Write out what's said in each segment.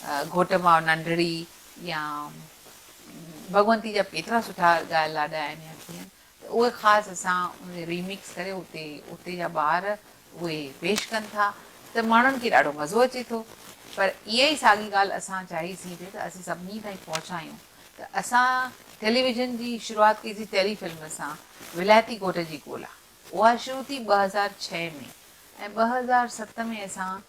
گهوٽ ماء ننڍڙي يا ڀڳونتي جا ڪيترا سٺا ڳايل لاڏا آهن يا ڪيئن ته اهي خاص اسان ان کي ريمڪس ڪري اتي اتي جا ٻار اهي پيش ڪن ٿا ته ماڻهن کي ڏاڍو مزو اچي ٿو پر اها ئي ساڳي ڳالهه اسان چاهي سين پئي ته اسين سڀني تائين پهچايون ته اسان ٽيليويزن جي شروعات ڪئي سين ٽيلي فلم سان ولايتي گهوٽ جي ڳولا اها شروع ٿي 2006 ۾ ۽ 2007 ۾ اسان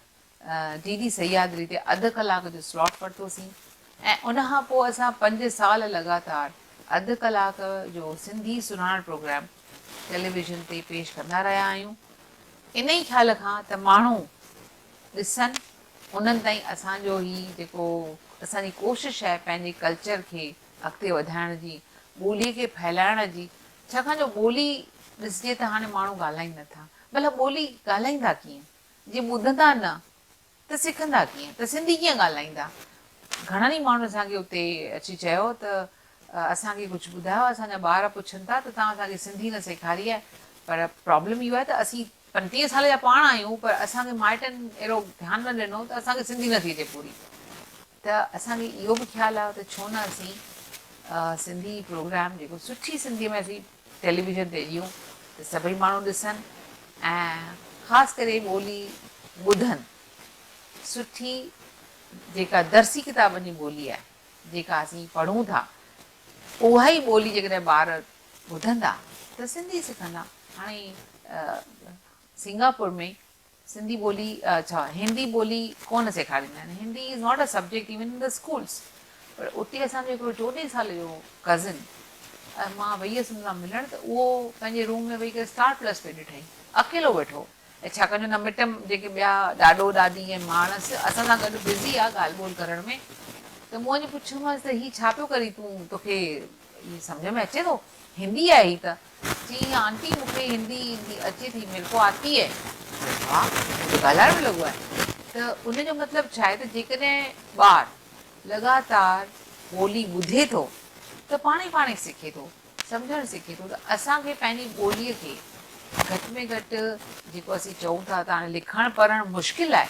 ڊي ڊي سيادري تي اڌ ڪلاڪ جو سلاٽ ورتوسين ۽ ان کان پوء اسان پنج سال لڳاتار اڌ ڪلاڪ جو سنڌي سرهاڻ پروگرام ٽيليويزن تي پيش ڪندا رهيا آهيون. انهي خيال کان ته ماڻهو ڏسن انهن تائين اسان جو هي جيڪو اسان جي ڪوشش آهي پنهنجي ڪلچر کي اڳتي وڌائڻ جي، ٻولي کي ڦهلائڻ جي، ڇاڪاڻ جو ٻولي ڏسجي ته هاڻي ماڻهو ڳالهائين نٿا، ڀلا ٻولي ڳالهائيندا ڪيئن؟ جي ٻڌندا نه ته سکندا ڪيئن؟ ته سنڌي ڪيئن ڳالهائيندا؟ گهڻن ئي ماڻهن اسان کي اتي اچي چيو ته اسان کي ڪجهه ٻڌايو، اسان جا ٻار پڇن ٿا ته توهان اسان کي سنڌي نه سيکاري آهي، پر پرابلم اهو آهي ته اسين 35 سال جا پاڻ آهيون پر اسان کي مائٽن اهڙو ڌيان نه ڏنو ته اسان کي سنڌي نه ٿي اچي پوري. ته اسان کي اهو به خيال آيو ته ڇو نه اسين سنڌي پروگرام جيڪو سٺي سنڌي ۾ اسين ٽيليويزن تي ڏيون ته سڀئي ماڻهو ڏسن ۽ خاص ڪري ٻولي ٻڌن سٺي جيڪا درسي ڪتابن جي ٻولي آهي جيڪا اسين پڙهون ٿا اها ئي ٻولي جيڪڏهن ٻار ٻڌندا ته سنڌي سکندا. هاڻي سنگاپور ۾ سنڌي ٻولي ڇا هندي ٻولي ڪونه سيکاريندا آهن Hindi is not a subject even in the schools پر اتي اسان جو هڪڙو 14 سال جو ڪزن مان وئي هيس ان سان ملڻ ته اهو پنهنجي روم ۾ ويهي ڪري اسٽار پلس پئي ڏٺائين اڪيلو ويٺو هو ۽ ڇاڪاڻ جو نه مٽ جيڪي ٻيا ڏاڏو ڏاڏي ۽ ماڻس اسان سان گڏ بزي آ ڳالهه ٻولهه ڪرڻ ۾ ته مون وڃي پڇيومانس ته هي ڇا پيو ڪرين تون توکي هي سمجهه ۾ اچي ٿو هندي آهي هي ته چيائين آنٽي مون کي هندي ايندي اچي ٿي ميري ڪو آتي هي واهه هو ته ڳالهائڻ به لڳو آهي ته ان جو مطلب ڇا آهي ته جيڪڏهن ٻار لڳاتار ٻولي ٻڌي ٿو ته پاڻ ئي پاڻ ئي سکي ٿو سمجهڻ سکي ٿو ته اسان کي پنهنجي ٻوليء کي گهٽ ۾ گهٽ جيڪو اسين چئون ٿا ته هاڻي لکڻ پڙهڻ مشڪل آهي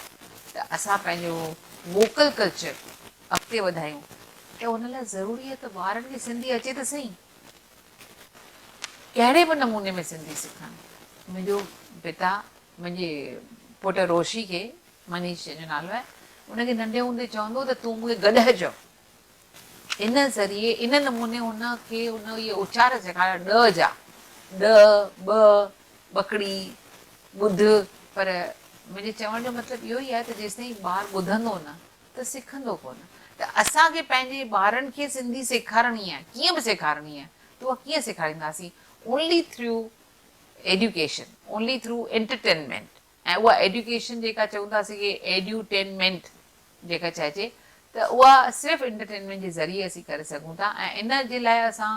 ته اسان پنهنجو ووڪل ڪلچر اڳتي وڌايون ته ان لاء ضروري آهي ته ٻارن کي سنڌي اچي ته سهي. ڪهڙي به نموني ۾ سنڌي سکن. منهنجو پتا منهنجي پٽ روشي کي، منيش جنهن جو نالو آهي، ان کي ننڍي هوندي چوندو هو ته تون مون کي گڏهه چئو. ان ذريعي ان نموني هن کي ان اهي اچار سيکاريا ڏ جا، ڏ، ٻ، ٻڪڙي، ٻڌ، پر منهنجي چوڻ جو مطلب اهو ئي آهي ته جيستائين ٻار ٻڌندو نه ته سکندو ڪونه ته اسان کي پنهنجي ٻارن کي سنڌي سيکارڻي آهي ڪيئن به سيکارڻي آهي ته اها ڪيئن سيکارينداسين only through education only through entertainment ۽ اها ايڊيوڪيشن جيڪا چئون ٿا اسين کي ايڊيوٽينمينٽ جيڪا چئجي ته اها صرف انٽرٽينمينٽ جي ذريعي اسين ڪري سگهون ٿا ۽ ان جي لاء اسان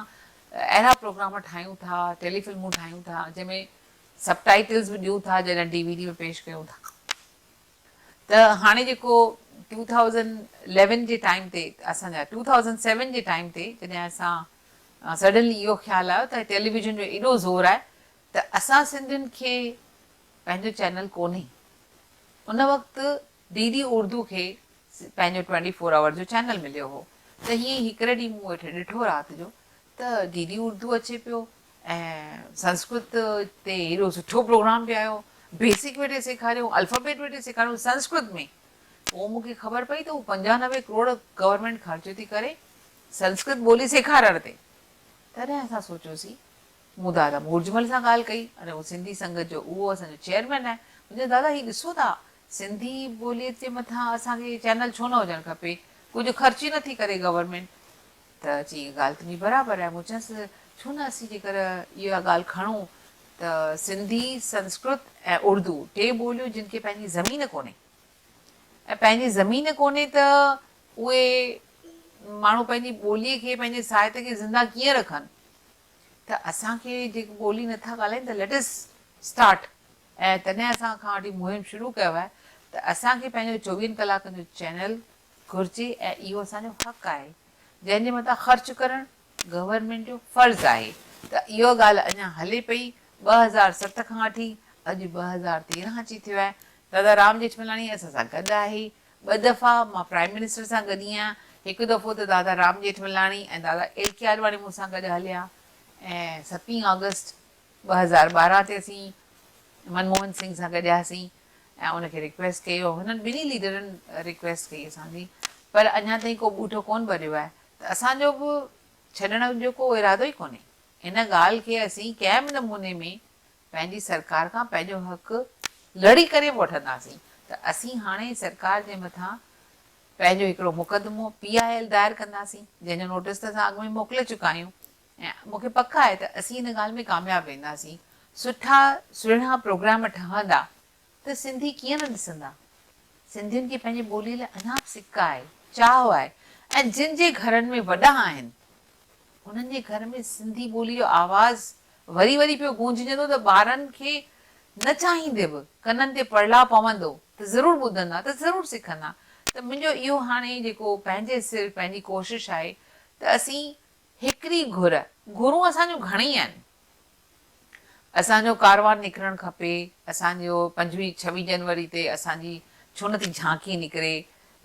اهڙا پروگرام ٺاهيون ٿا ٽيلي فلمون ٺاهيون ٿا جنهن ۾ سب ٽائيٽلز به ڏيون ٿا جڏهن ڊي وي ڊي ۾ پيش ڪيون ٿا ته هاڻي جيڪو ٽو ٿائوزنڊ اليون جي ٽائيم تي اسان جا ٽو ٿائوزنڊ سيون جي ٽائيم تي جڏهن اسان سڊنلي اهو خيال آيو ته ٽيليويزن جو ايڏو زور آهي ته اسان سنڌين کي پنهنجو چينل ڪونهي ان وقت ڊي ڊي اردو کي پنهنجو 24 آور جو چينل مليو هو ته هيئن ئي هڪڙي ڏينهن مون ويٺي ڏٺو رات جو ته ڊي ڊي اردو اچي پيو ۽ سنسڪرت تي ايڏو سٺو پروگرام پي آيو، بيسڪ ويٺي سيکاريون، الفابيٽ ويٺي سيکاريون سنسڪرت ۾. پوء مون کي خبر پئي ته هو 95 ڪروڙ گورنمينٽ خرچ ٿي ڪري سنسڪرت ٻولي سيکارڻ تي. تڏهن اسان سوچيوسين، مون دادا مورجمل سان ڳالهه ڪئي، اري هو سنڌي سنگت جو اهو اسان جو چيئرمين آهي، مون چيو دادا هي ڏسو ٿا سنڌي ٻوليء جي مٿان اسان کي چينل ڇو نه هجڻ کپي، ڪجهه خرچ ئي نٿي ڪري گورنمينٽ. ته چيائين ڳالهه تنهنجي برابر آهي. مون چيس ڇو نه اسين جيڪر اها ڳالهه کڻون ته سنڌي، سنسڪرت ۽ اردو ٽي ٻوليون جن کي پنهنجي زمين ڪونهي ۽ پنهنجي زمين ڪونهي ته اهي ماڻهو پنهنجي ٻوليء کي پنهنجي ساهت کي زنده ڪيئن رکن ته اسان کي جيڪي ٻولي نٿا ڳالهائين ته ليٽ اس اسٽارٽ ۽ تڏهن اسان کان وٺي مهم شروع ڪيو آهي ته اسان کي پنهنجو چوويهن ڪلاڪن جو چينل گهرجي ۽ اهو اسان جو حق آهي جنهن جي مٿان خرچ ڪرڻ گورنمينٽ جو فرض آهي ته اها ڳالهه اڃا هلي پئي 2007 کان وٺي اڄ 2013 اچي ٿيو آهي دادا رام ڄيٺملاڻي اسان سان گڏ آهي. ٻه دفعا مان پرائيم منسٽر سان گڏي آهيان. هڪ دفعو ته دادا رام ڄيٺملاڻي ۽ دادا ايل ڪي آڏواڻي مون سان گڏ هليا ۽ ستين آگسٽ 2012 تي اسين منموهن سنگهه سان گڏياسين ۽ ان کي رڪويسٽ ڪئي ۽ هنن ٻنهي ليڊرن رڪويسٽ ڪئي اسان جي پر اڃا تائين ڪو ٻوٽو ڪونه ٻريو آهي ته اسان جو به ڇڏڻ جو ڪو ارادو ئي ڪونهي. ان ڳالهه کي اسين ڪنهن به نموني ۾ پنهنجي سرڪار کان پنهنجو حق لڙي ڪري به وٺنداسين ته اسين هاڻي سرڪار جي مٿان پنهنجو هڪڙو مقدمو پي I L دائر ڪنداسين جنهن جو نوٽيس ته اسان اڳ ۾ موڪلي چڪا آهيون ۽ مون کي پڪ آهي ته اسين ان ڳالهه ۾ ڪامياب وينداسين. سٺا سهڻا پروگرام ٺهندا ته سنڌي ڪيئن نه ڏسندا. سنڌين کي پنهنجي ٻوليء لاء اڃا به سڪ آهي، چاهه آهي ۽ جن جي گهرن ۾ وڏا آهن، انهن جي گهر ۾ سنڌي ٻوليء جو آواز وري وري پيو گونججندو ته ٻارن کي نه چاهيندي به ڪنن تي پڙلاء پوندو ته ضرور ٻڌندا ته ضرور سکندا ته منهنجو اهو هاڻي جيڪو پنهنجي سر پنهنجي ڪوشش آهي ته اسين هڪڙي گهر، گهرون اسان جون گهڻئي آهن. اسان جو ڪاروان نڪرڻ کپي، اسان جو پنجويهه ڇويهه جنوري تي اسان جي ڇو نه ٿي جهانڪي نڪري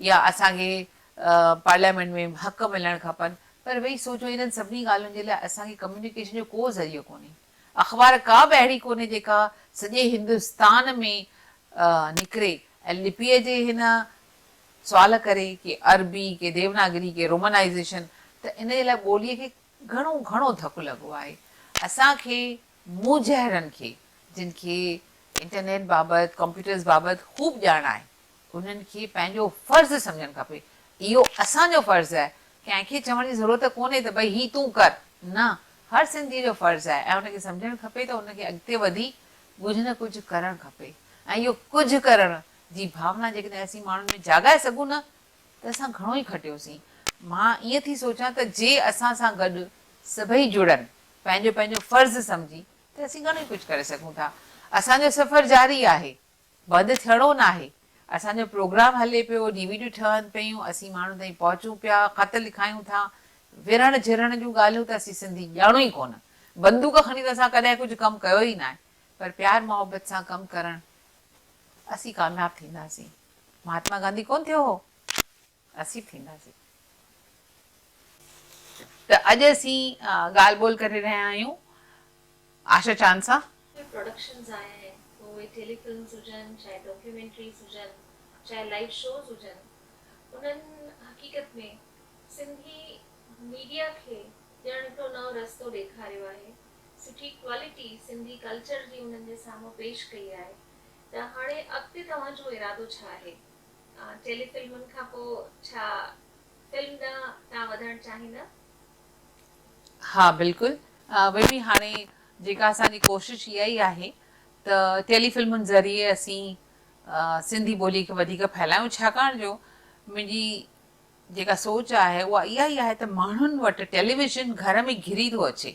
يا اسان کي پارليامينٽ ۾ حق ملڻ کپن پر ويهي سوچو انهن سڀني ڳالهين جي لاء اسان کي ڪميونيڪيشن جو ڪو ذريعو ڪونهي. اخبار ڪا به اهڙي ڪونهي جيڪا سڄي هندستان ۾ نڪري ۽ لپيء جي هن سوال ڪري ڪي عربي ڪي ديوناگري ڪي رومنائيزيشن ته ان جي لاء ٻوليء کي گهڻو گهڻو ڌڪ لڳو آهي. اسان کي مون جهڙن کي جن کي انٽرنيٽ بابت ڪمپيوٽرز بابت خوب ڄاڻ آهي انهن کي پنهنجو فرض سمجهڻ کپي. اهو اسان جو فرض آهي ڪنهن کي چوڻ جي ضرورت ڪونهي ته ڀئي هي تون ڪر نه هر سنڌيء جو فرض آهي ۽ ان کي سمجهڻ کپي ته ان کي اڳتي وڌي ڪجهه نه ڪجهه ڪرڻ کپي ۽ اهو ڪجهه ڪرڻ جي ڀاونا جيڪڏهن اسين ماڻهن ۾ جاڳائي سگهون نه ته اسان گهڻو ئي کٽيوسين. مان ائين ٿي سوچان ته جي اسان سان گڏ سڀئي جڙن، پنهنجو پنهنجو فرض سمجهي ته اسين گهڻو ئي ڪجهه ڪري سگهون ٿا. اسان جو سفر جاري آهي، بند ٿيڻو ناهي. اسان جو پروگرام هلي پيو، ڊي وي ڊيون ٺهن پيون، اسين ماڻهن تائين پهچون پيا، خط لکايون ٿا. ورهڻ جهرڻ جون ڳالهيون ته اسين سنڌي ڄاڻون ئي ڪونه. بندوق کڻي ته اسان ڪڏهن ڪجهه ڪم ڪيو ئي ناهي. پر پيار محبت سان ڪم ڪرڻ اسين ڪامياب ٿينداسين. مهاتما گانڌي ڪونه ٿيو هو، اسين به ٿينداسين. ته اڄ اسين ڳالهه ٻولهه ڪري رهيا آهيون آشا چاند سان. به پروڊڪشنز آيا آهن پوء اهي ٽيلي فلمز هجن چاهي ڊاڪيومينٽريز هجن چاهي لائيو شوز هجن انهن حقيقت ۾ سنڌي ميڊيا کي ڄڻ هڪڙو نئون رستو ڏيکاريو آهي سٺي ڪوالٽي سنڌي ڪلچر جي انهن جي سامهون پيش ڪئي آهي ته هاڻي اڳتي توهان جو ارادو ڇا آهي؟ ٽيلي فلمن کان پوء ڇا فلم ڏانهن توهان وڌڻ چاهيندا؟ ها بلڪل ويمي هاڻي جيڪا اسان جي ڪوشش اها ئي آهي ته ٽيلي فلمن ذريعي اسين سنڌي ٻولي کي وڌيڪ ڦهلايون ڇاڪاڻ جو منهنجي جيڪا سوچ آهي اها اها ئي آهي ته ماڻهن وٽ ٽيليويزن گهر ۾ گهري ٿو اچي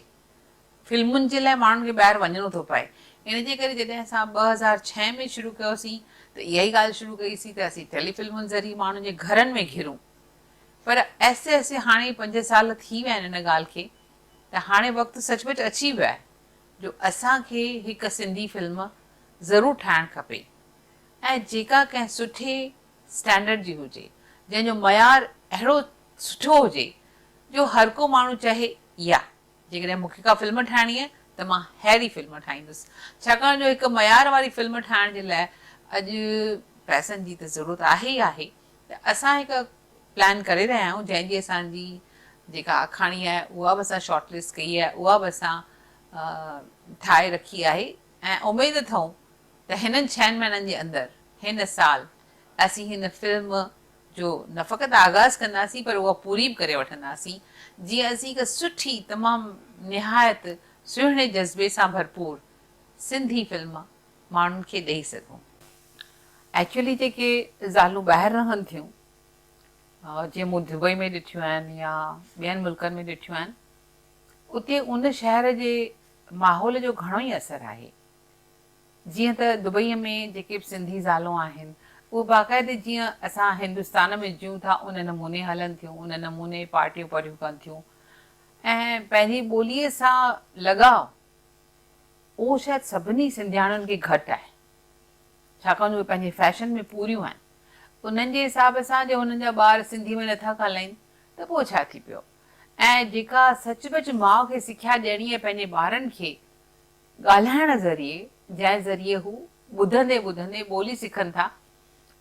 فلمن جي لاء ماڻهن کي ٻاهر وڃڻو ٿو پئي. ان جي ڪري جڏهن اسان 2006 ۾ شروع ڪيوسين ته اها ئي ڳالهه شروع ڪئي سين ته اسين ٽيلي فلمن ذريعي ماڻهن جي گهرن ۾ گهرون. پر آهستي آهستي هاڻي پنج سال ٿي ويا آهن ان ڳالهه کي ته هاڻي وقت سچ پچ اچي ويو آهي جو اسان کي هڪ سنڌي فلم ضرور ٺاهڻ کپي ۽ جيڪا ڪنهن سٺي اسٽينڊرڊ جي هجي جنهن جو معيار اهڙو سٺو هجي جو هر ڪو ماڻهو چاهي يا جيڪڏهن مون کي ڪا فلم ٺاهڻي آهي ته مان ههڙي فلم ٺاهيندس. ڇاڪاڻ جو هڪ معيار واري فلم ٺاهڻ جي لاء اڄ پئسن جي ته ضرورت آهي ئي آهي ته اسان هڪ پلان ڪري رهيا آهيون جنهن جي اسان جي جيڪا آکاڻي آهي اها به اسان شارٽ لسٽ ڪئي آهي اها به اسان ٺاهي رکي آهي ۽ اميد اٿئون ته هنن ڇهن مهينن جي اندر هن سال اسين هن فلم جو نه فقط آغاز ڪنداسين پر اها پوري به ڪري وٺنداسين جيئن اسين هڪ سٺي تمام نهايت سهڻي جذبي سان ڀرپور سنڌي فلم ماڻهن کي ڏئي سگهون. ايڪچوئلي جيڪي زالون ٻاهر رهن ٿيون جيئن مون دبئي ۾ ڏٺيون آهن يا ٻين ملڪن ۾ ڏٺيون آهن اتي ان شهر جي ماحول جو گهڻو ئي اثر آهي. جيئن ته دبئيء ۾ جيڪي به سنڌي زالون آهن، اهي باقاعدي جيئن اسان هندستان ۾ جيون ٿا، ان نموني هلن ٿيون، ان نموني پارٽيون پارٽيون ڪن ٿيون ۽ پنهنجي ٻوليء سان لڳاء اهو شايد سڀني سنڌياڻين کي گهٽ آهي، ڇاڪاڻ جو اهي پنهنجي فيشن ۾ پوريون آهن. انهن جي حساب سان جي هنن جا ٻار سنڌي ۾ نٿا ڳالهائين ته پوء ڇا ٿي پيو؟ ۽ جيڪا سچ پچ ماء کي سکيا ڏيڻي آهي پنهنجي ٻارن کي ڳالهائڻ ذريعي، جنهن ذريعي هو ٻڌندي ٻڌندي ٻولي سکن ٿا،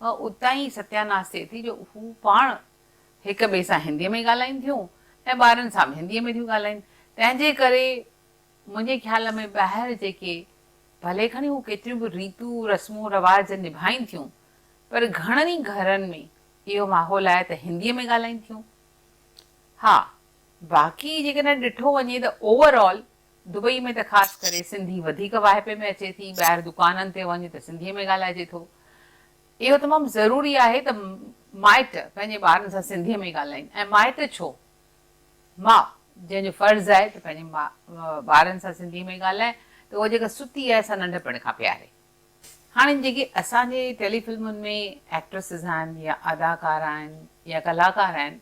اها اتان ئي ستياناس ٿئي ٿي جو هو پاڻ هڪ ٻئي سان هنديء ۾ ڳالهائين ٿيون ۽ ٻارن سان به هنديء ۾ ٿيون ڳالهائين. تنهن جي ڪري منهنجي خيال ۾ ٻاهر جيڪي ڀلي کڻي هو ڪيتريون به ريتون رسمون رواج نڀائين ٿيون پر گهڻن ئي گهرن ۾ اهو ماحول آهي ته هنديء ۾ ڳالهائين ٿيون. ها باقي جيڪڏهن ڏٺو وڃي ته اوور آل دبئي ۾ ته خاص ڪري سنڌي وڌيڪ واهپي ۾ اچي ٿي، ٻاهر دڪانن تي وڃ ته سنڌيء ۾ ڳالهائجي ٿو. اهو تمام ضروري آهي ته مائٽ پنهنجي ٻارن سان سنڌيء ۾ ڳالهائين ۽ مائٽ ڇو ماء جنهن جو فرض آهي ته پنهنجي ٻارن سان سنڌيء ۾ ڳالهائي ته اها جيڪا ستي آهي سا ننڍپڻ کان پياري. هاڻي جيڪي اسان جي ٽيلي فلمن ۾ ايڪٽريسز آهن يا اداڪار آهن يا ڪلاڪار آهن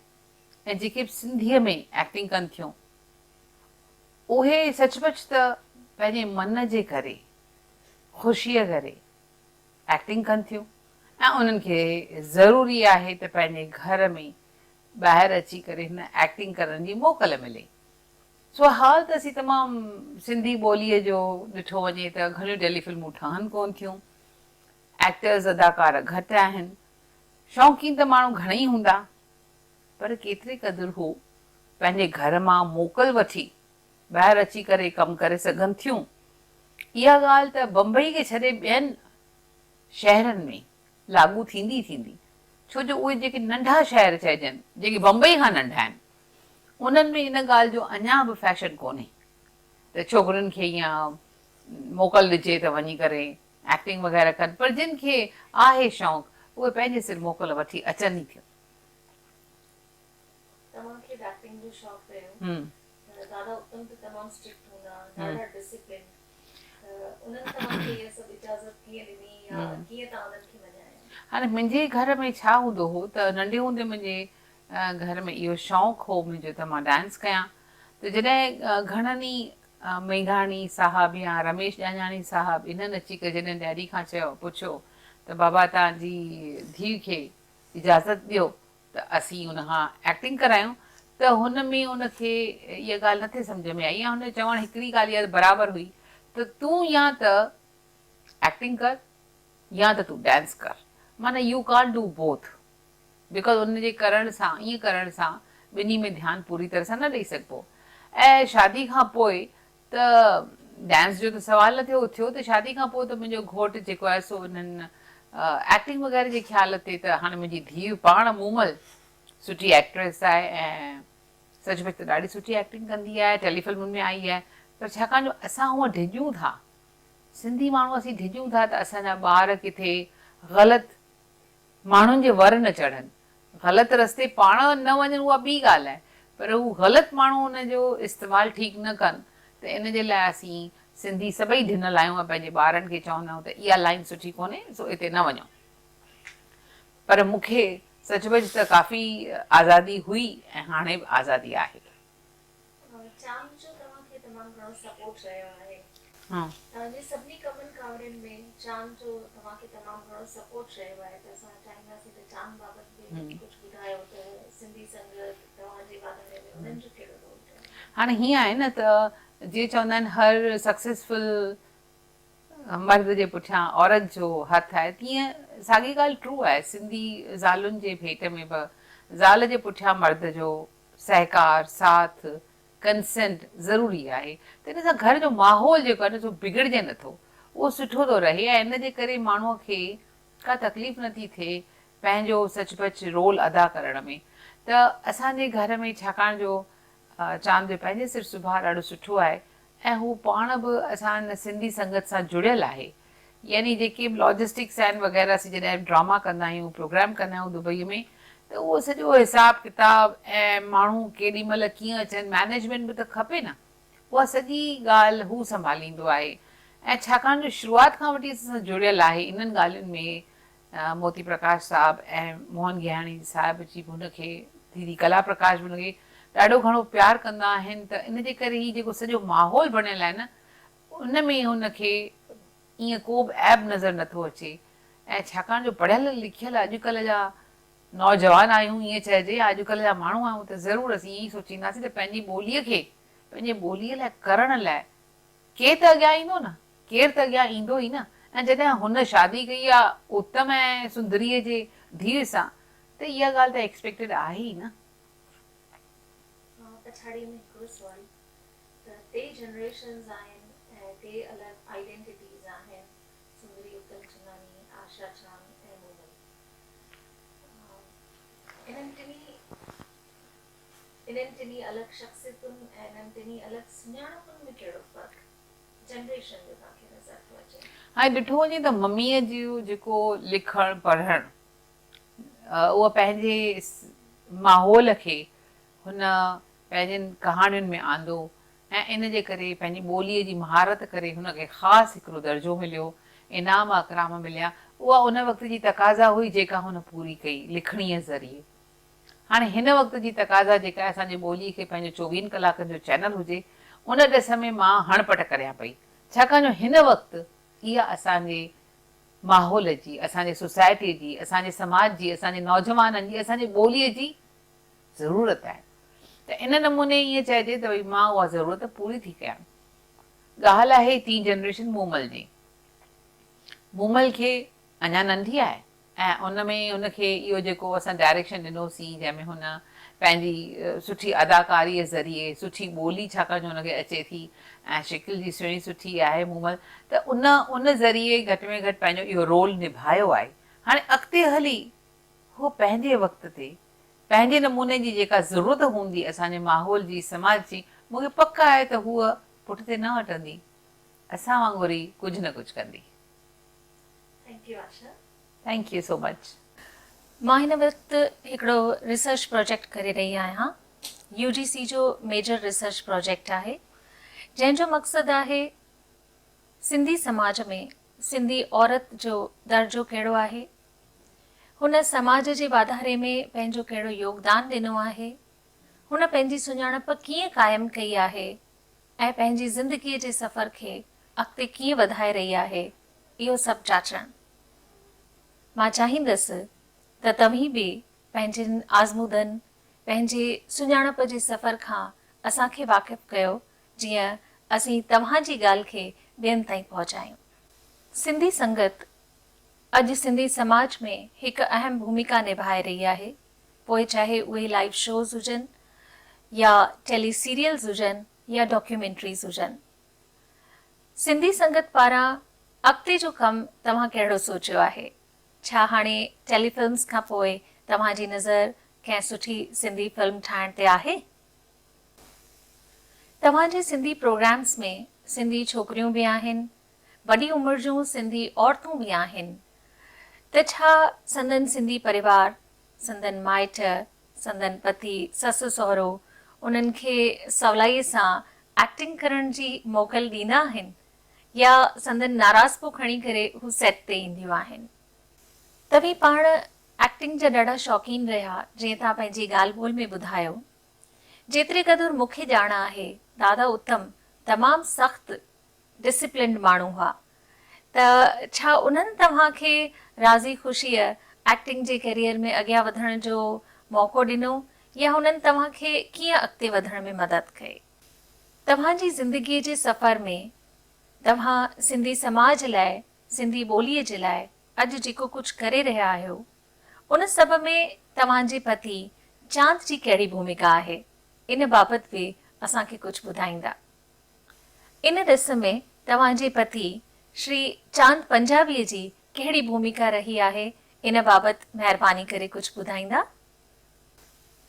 ۽ جيڪي به سنڌيء ۾ ايڪٽنگ ڪن ٿيون اهي سچ پچ ته پنهنجي من جي ڪري خوشيء ڪري ايڪٽنگ ڪن ٿيون ۽ انهن کي ضروري آهي ته پنهنجي گهر ۾ ٻاهر اچي ڪري هن ايڪٽنگ ڪرڻ جي موڪل ملي. سو حال ته اسين تمام سنڌي ٻوليء جو ڏٺو وڃي ته گهڻيون ٽيلي فلمون ٺهن ڪونه ٿيون. ايڪٽرز اداڪار گهٽ آهن. شوقين ته ماڻهو گهڻئي هوندا پر ڪيتري قدر هو پنهنجي گهر مان موڪل وٺي ٻاهر اچي ڪري ڪم ڪري سگهن ٿيون. اها ڳالهه ته بمبئي کي ڇڏي ٻين شهرن ۾ لاڳو ٿيندي ئي ٿيندي، ڇو جو اهي جيڪي ننڍا شهر چئجن، جيڪي بمبئي کان ننڍا آهن، انهن ۾ ان ڳالهه جو اڃا به فيشن ڪونهي ته ڇوڪرين کي ائين موڪل ڏجي ته وڃي ڪري ايڪٽنگ وغيره ڪن، پر جن کي آهي شوق، اهي پنهنجي سر موڪل وٺي اچن ئي ٿيون. توهان کي به ايڪٽنگ جو شوق رهيو ته دادا اتم ته تمام اسٽرڪٽ هوندا، ڏاڍا ڊسيپلينڊ، ته انهن توهان کي اها سڀ اجازت ڪيئن ڏني يا ڪيئن توهان انهن کي مڃايو؟ هاڻي منهنجي گهر ۾ ڇا هوندو هو ته ننڍي هوندي منهنجي گهر ۾ اهو شوق هو منهنجو ته مان ڊانس ڪيان ته جڏهن گهڻن ئي ميگهاڻي صاحب يا رميش ڄاڃاڻي صاحب انهن اچي ڪري جڏهن ڊيڊي کان چيو پڇيو ته بابا توهان جي ڌيء کي اجازت ڏيو ته اسين ان کان ايڪٽنگ ڪرايون ته هن ۾ ان کي اها ڳالهه نٿي سمجهه ۾ آئي يا هن جو چوڻ هڪڙي ڳالهه اها برابر هئي ته تون يا ته ايڪٽنگ ڪر يا ته تون ڊانس ڪر معنيٰ you can't do both because ان جي ڪرڻ سان ائين ڪرڻ سان ٻنهي ۾ ڌيان پوري طرح سان نه ڏئي سگهبو ۽ شادي کان پوء ته ڊانس جو ته سوال نه ٿيو اٿيو ته شادي کان پوء ته منهنجو گهوٽ جيڪو آهي سو انهن ايڪٽنگ وغيره جي خيال تي ته هاڻي منهنجي ڌيء پاڻ مومل سٺي ايڪٽريس آهي ۽ سچ پچ ته ڏاڍي سٺي ايڪٽنگ ڪندي آهي ٽيلي فلمن ۾ آئي آهي پر ڇاڪاڻ جو اسان هونء ڊڄون ٿا سنڌي ماڻهو اسين ڊڄون ٿا ته اسان جا ٻار ڪٿي غلط ماڻهن جي ور نه چڙهن، غلط رستي پاڻ نه وڃن اها ٻي ڳالهه آهي پر هو غلط ماڻهو ان جو استعمال ٺيڪ نه ڪن ته ان جي لاء اسين سنڌي سڀئي ڊنل آهيون ۽ پنهنجي ٻارن کي چوندا آهيون ته اها لائين سٺي ڪونهي سو اتي نه وڃو پر مون کي سچ پچ ته ڪافي آزادي هئي ۽ هاڻي به آزادي آهي. چاند جو توهان کي تمام گهڻو سپورٽ رهيو آهي. توهان جي سڀني ڪمن ڪاوڙين ۾ چاند جو توهان کي تمام گهڻو سپورٽ رهيو آهي ته اسان چاهينداسين ته چاند بابت به ڪجهه ٻڌايو ته سنڌي سنگت توهان جي واڌاري ۾ انهن جو ڪهڙو رول رهيو آهي. هاڻي هيئن آهي نه ته جيئن چوندا آهن هر سڪسيسفل مرد جي پٺيان عورت جو هٿ آهي تيئن ساڳي ڳالهه ٽرو آهي سنڌي زالن جي ڀيٽ ۾ به زال جي پٺيان مرد جو سهڪار، ساٿ، Consent، ضروري آهي ته ان سان گهر جو ماحول جيڪو آهي نه سو بگڙجي نه ٿو اهو سٺو ٿو رهي ۽ ان جي ڪري ماڻهوء کي ڪا تڪليف نه ٿي ٿئي پنهنجو سچ پچ رول ادا ڪرڻ ۾ ته اسان جي گهر ۾ ڇاڪاڻ جو چاند جو پنهنجي سر سڀاء ڏاڍو سٺو آهي ۽ هو پاڻ به اسان ان سنڌي سنگت سان جڙيل آهي يعني جيڪي به لاجسٽڪس آهن وغيره اسين جڏهن ڊراما ڪندا آهيون پروگرام ڪندا آهيون دبئي ۾ ته اهو سڄو حساب ڪتاب ۽ ماڻهو ڪيڏي مهل ڪيئن اچن مئنيجمينٽ به ته کپي نه اها سڄي ڳالهه هو سنڀاليندو آهي ۽ ڇاڪاڻ جو شروعات کان وٺي اسان سان جڙيل آهي انهن ڳالهين ۾ موتي پرڪاش صاحب ۽ موهن گيهاڻي صاحب جي به هن کي ديدي ڪلا پرڪاش به هن کي ڏاڍو گهڻو پيار ڪندا آهن ته ان جي ڪري هي جيڪو سڄو ماحول بڻيل آهي نه ان ۾ هن کي ائين ڪو به عيب نظر نٿو اچي ۽ ڇاڪاڻ جو پڙهيل لکيل اڄڪلهه جا نوجوان آهيون ائين چئجي يا اڄڪلهه جا ماڻهو آهيون ته ضرور اسين ائين ئي سوچينداسين ته پنهنجي ٻوليء کي پنهنجي ٻوليء لاء ڪرڻ لاء ڪي ته اڳيان ايندو نه، ڪير ته اڳيان ايندو ئي نه ۽ جڏهن هن شادي ڪئي آ اتم ۽ سندريء جي ڌيء سان ته اها ڳالهه ته ايڪسپيڪٽيڊ آهي ئي نه. پڇاڙيء ۾ هڪڙو سوال ته ٽي جنريشنز آهن ۽ ٽي الڳ آئيڊينٽيٽيز آهن، سندري اتم چنداڻي، آشا چاند ۽ مومل. انهن ٽنهي انهن ٽنهي الڳ شخصيتن ۽ انهن ٽنهي الڳ سڃاڻپن ۾ ڪهڙو فرق جنريشن جو توهان کي نظر ٿو اچي؟ هاڻي ڏٺو وڃي ته مميء جو جيڪو لکڻ پڙهڻ اهو پنهنجي ماحول کي هن پنهنجين ڪهاڻين ۾ آندو ۽ ان جي ڪري پنهنجي ٻوليء جي مهارت ڪري هن کي خاص هڪڙو درجو مليو، انعام اڪرام مليا. اها ان وقت جي تقاضا هئي جيڪا هن پوري ڪئي لکڻيء ذريعي. هاڻي هن وقت جي تقاضا جيڪا اسان جي ٻوليء کي پنهنجو چوويهن ڪلاڪن جو چينل هجي، ان ڏس ۾ مان هڻ پٽ ڪريان پئي. ڇاڪاڻ جو هن وقت اها اسان جي ماحول جي، اسان جي سوسائٽيء جي، اسان جي سماج جي، اسان جي نوجوانن جي، اسان جي ٻوليء جي ضرورت آهي ته ان نموني ائين چئجي ته ڀئي مان اها ضرورت پوري ٿي ڪيان. ڳالهه آهي ٽين جنريشن مومل جي. مومل کي اڃا ننڍي آهي ۽ ان ۾ هن کي اهو جيڪو اسان ڊائريڪشن ڏنوسين جنهن ۾ هن پنهنجي سٺي اداڪاريء ذريعي سٺي ٻولي ڇاڪاڻ جو هن کي اچي ٿي ۽ شڪل جي سهڻي سٺي آهي مومل ته ان ان ذريعي گهٽ ۾ گهٽ پنهنجو اهو رول نڀايو آهي. هاڻي اڳتي هلي هوء پنهنجي وقت تي پنهنجي نموني جي جيڪا ضرورت هوندي اسان جي ماحول جي، سماج جي، مون کي پڪ آهي ته هوء پٺتي نه هٽندي، اسان وانگر ئي ڪجهه نه ڪجهه ڪندي. Thank you Asha. Thank you so much. مان هن وقت هڪڙو ريسرچ پروجيڪٽ ڪري رهي آهيان. يو جي سي جو ميجر ريسرچ پروجيڪٽ آهي جنهن جو مقصد آهي سنڌي سماج ۾ سنڌي عورت جو درجو ڪهڙو آهي، هن سماج جي واڌاري ۾ پنهنجو ڪهڙو يوگدان ڏنو آهي، هن پنهنجي سڃاڻپ ڪيئن قائم ڪئي آهي ۽ پنهنجي زندگيء جي سفر کي اڳتي ڪيئن وڌائي رهي آهي، اهو سڀ جاچڻ. مان چاهيندس ته توهين به پنهنجن آزمودن، پنهنجي سڃاڻپ جي سفر کان اسان کي واقف ڪيو، جيئن اسين توهان جي ڳالهه کي ٻين تائين پهچايون. سنڌي سنگت اڄ سنڌي سماج ۾ هڪ اهم ڀوميڪا نڀائي رهي آهي، پوء چاهي اهي لائيو شوز هجن يا ٽيلي سيريلز هجن يا ڊاڪيومينٽريز هجن. سنڌي سنگت پاران اڳتي جو ڪم توهان ڪهڙو سوچيو آهي؟ ڇا هاڻي ٽيلي فلمز کان پوء توهان جي نظر ڪنهن سٺي سنڌي فلم ٺاهڻ تي آهي؟ توهان جي سنڌي پروگرامز ۾ سنڌي ڇوڪريون به آهن وڏي عمر جون سنڌي عورتون به آهن ته ڇا سندن سنڌي پريوار، سندن مائٽ، سندن پتي، سس سهرو انهن کي سولائيء سان ايڪٽنگ ڪرڻ جي موڪل ڏيندا آهن يا سندن ناراضپو کڻي ڪري هو سيٽ تي اينديون آهن؟ توهين پاڻ ايڪٽنگ جا ڏاڍا شوقين رهيا جيئن توهان پنهنجي ڳالهه ٻولهه ۾ ٻڌايو. جيتري قدر مون کي ڄاڻ آهي دادا اتم تمام سخت ڊسيپلنڊ ماڻهو هئا ته ڇا انهن توهان کي راضي خوشيء ايڪٽنگ جي ڪيريئر ۾ اڳيان وڌڻ جو موقعو ڏنو يا هنن توهان کي ڪيئن اڳتي وڌڻ ۾ مدد ڪئي؟ توهان جي زندگيء جي سفر ۾ توهان سنڌي سماج لاء، سنڌي ٻوليء جي لاء اڄ جيڪو ڪجهه ڪري رهيا آهيو، ان سڀ ۾ توهان جي پتي چاند جي ڪهڙي ڀوميڪا آهي، ان بابت به اسان کي ڪجهه ٻڌائيندا. ان ڏس ۾ توهان جي پتي شري چاند پنجابيء جي ڪهڙي ڀوميڪا رهي آهي، ان بابت مهرباني ڪري ڪجهه ٻڌائيندا؟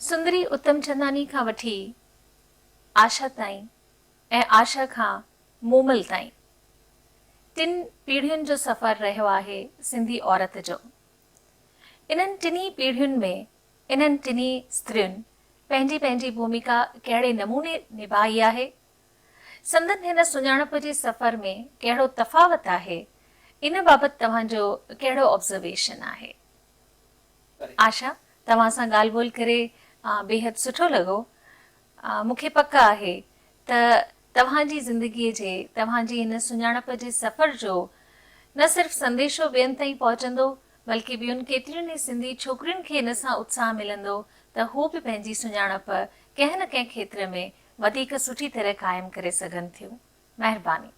سندري اتمچنداني کان وٺي آشا تائين ۽ آشا کان مومل تائين ٽن پيڙهين جو سفر رهيو آهي سنڌي عورت جو. انهن ٽنهي پيڙهين ۾ انهن ٽنهي استرين پنهنجي پنهنجي ڀوميڪا ڪهڙي نموني نڀائي آهي؟ سندن هن سڃاڻپ جي سفر ۾ ڪهڙو تفاوت آهي؟ ان بابت توهان جو ڪهڙو آبزرويشن آهي؟ آشا، توهان سان ڳالهه ٻولهه ڪري بيحد سٺو لڳو. مون کي پڪ آهي ته توهان جي زندگيء جي، توهان جي هن سڃاڻپ جي سفر جو نه صرف سنديشو ٻين تائين پهچندو بلڪه ٻين ڪيترين ئي سنڌي ڇوڪرين کي ان سان اتساهه ملندو ته هو به پنهنجي سڃاڻپ ڪنهن نه ڪنهن کيتر ۾ وڌيڪ سٺي طرح قائم ڪري سگهن ٿيون. مهرباني.